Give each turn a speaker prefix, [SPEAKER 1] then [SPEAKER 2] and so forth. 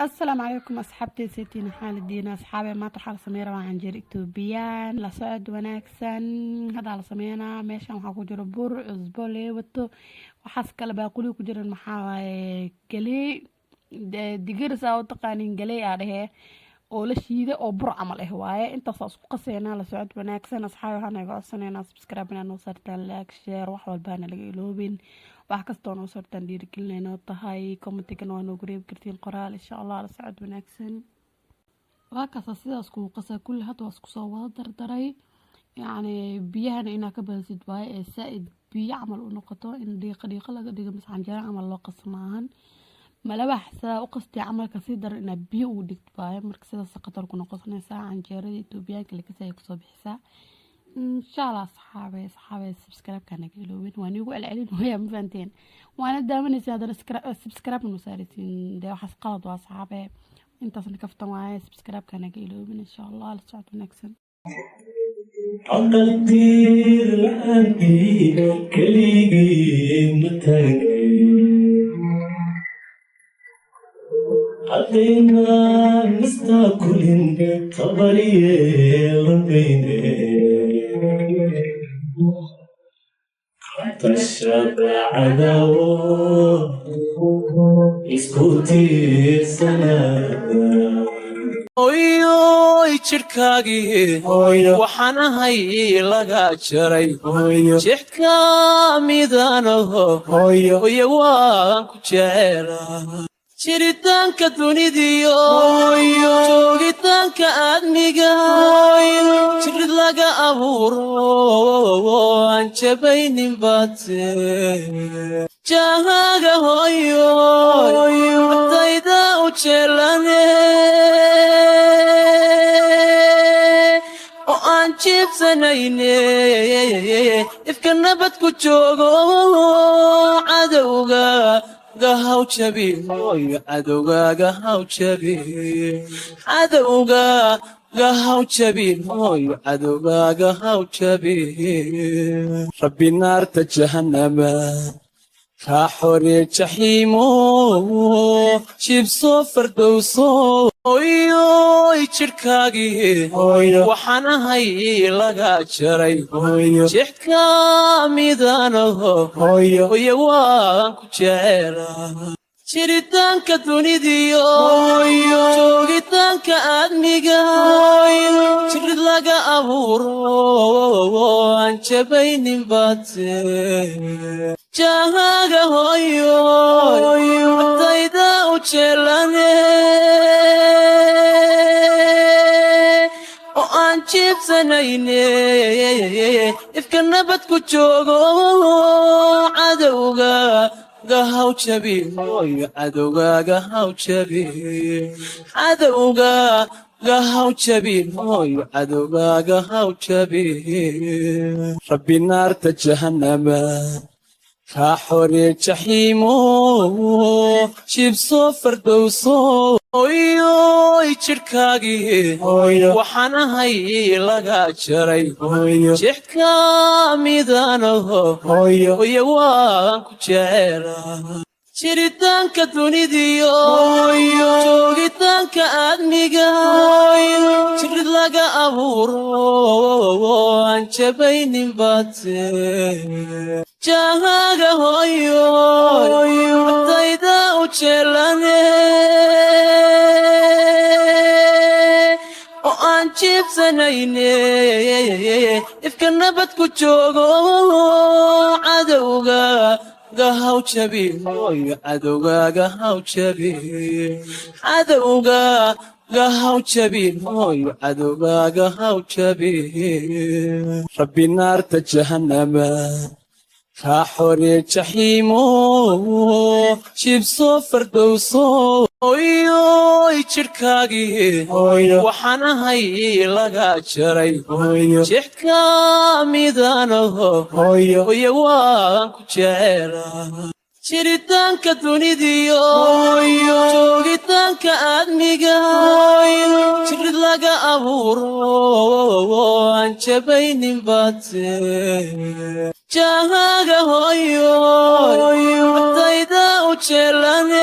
[SPEAKER 1] Asalaamu calaykum asxaabtay, saytiin xaalidiina asxaabe. Maanta waxaa la sameyn rabaa canjeero Etoobiyaan. La socod wanaagsan. Haddaa la sameynaa. Meeshan waxaa ku jiro bur, cusbo, leewato, waxaas kale baaquliga ku jiran. Maxaa waaye? Galey, digir, saa u taqaanin, galey aa dhehee oo la shiiday oo bur camal ah waaye. Intaasaa isku qaseynaa. La socod wanaagsan asxaabe. Waxaan naga codsaneynaa subscribe inaa noo saartaan, like, share, wax walbaana laga iloobin. Wax kastoo noo saartaan dhiirigelinay tahay. Commentigana waa noogu reebi kartiin qoraal, insha Allah. La socod wanaagsan. Waa kaasa, sidaas kugu qasaa kulli. Hadda waa isku soo wada dardaray. Yacni biyahana inaa ka badisid waaye ee saa-id biyo camal u noqoto, in dhiiqa dhiiqa laga dhigo mise canjeero camal loo qaso maahan. Malawax sidaa u qastay camalka sii daran inaa biyo ugu dhigto waaye. Marka sidaas khatar ku noqonaysaa. Canjeerada Etoobiyaanka lakasay kusoo bixisaa, insha Allah. Asxaabe, asxaabe, subscribe-ka naga iloobin. Waa niigu celcelin waya, ma fahanteen? Waana daawanaysa, haddana subscribe ma saaraysiin. Dee waxaas qalad waa asxaabe. Intaasna kaftan waaye. Subscribe-ka naga iloobin, insha Allah. La socod wanaagsan.
[SPEAKER 2] Aqal tiir la'aantii keligii ma taagay, haddaynaan istaakulin tabar yeelan mayne. Tashada cadaawo, isku tiirsanaada.
[SPEAKER 3] Oyoy jidhkaagii waxaan ahay laga jaray, jeex ka midanaho. Hooyo, waan ku jecela. Jiritaanka dunidiyo joogitaanka aadmiga, jirid laga abuuro aan jabaynin baate. Jahaaga hooyo, naftayda u jeelane oo aan jiibsanayne, ifka nabad ku joogo. Cadowga gahaw jabi hooyo, cadowgaaga haw jabi, cadowga gahaw jabi hooyo, cadowgaaga haw jabi. Rabbi naarta jahannama kaa xore, jaxiimo jibso fardowso. Oyoy jidhkaagii waxaan ahay laga jaray, jeex ka midanaho. Hooyo, waan ku jecela. Jiritaanka dunidiyo joogitaanka aadmiga, jirid laga abuuro aan jabaynin baate. Jahaaga hooyo, naftayda u jeelane oo aan jiibsanayne, ifka nabad ku joogo. Cadowga gahaw jabi hooyo, cadowgaaga haw jabi, cadowga gahaw jabi hooyo, cadowgaaga haw jabi. Rabbi naarta jahannama kaa xore, jaxiimo jibso fardowso. Oyoy jidhkaagii waxaan ahay laga jaray, jeex ka midanaho. Hooyo, waan ku jecela. Jiritaanka dunidiyo joogitaanka aadmiga, jirid laga abuuro aan jabaynin baate. Jahaaga hooyo, naftayda u jeelane oo aan jiibsanayne, ifka nabad ku joogo. Cadowga gahaw jabi hooyo, cadowgaaga haw jabi, cadowga gahaw jabi hooyo, cadowgaaga haw jabi. Rabbi naarta jahannama kaa xore, jaxiimo jibso fardowso. Oyoy jidhkaagii waxaan ahay laga jaray, jeex ka midanaho. Hooyo, waan ku jecela. Jiritaanka dunidiyo joogitaanka aadmiga, jirid laga abuuro aan jabaynin baate. Jahaaga hooyo, naftayda u jeelane.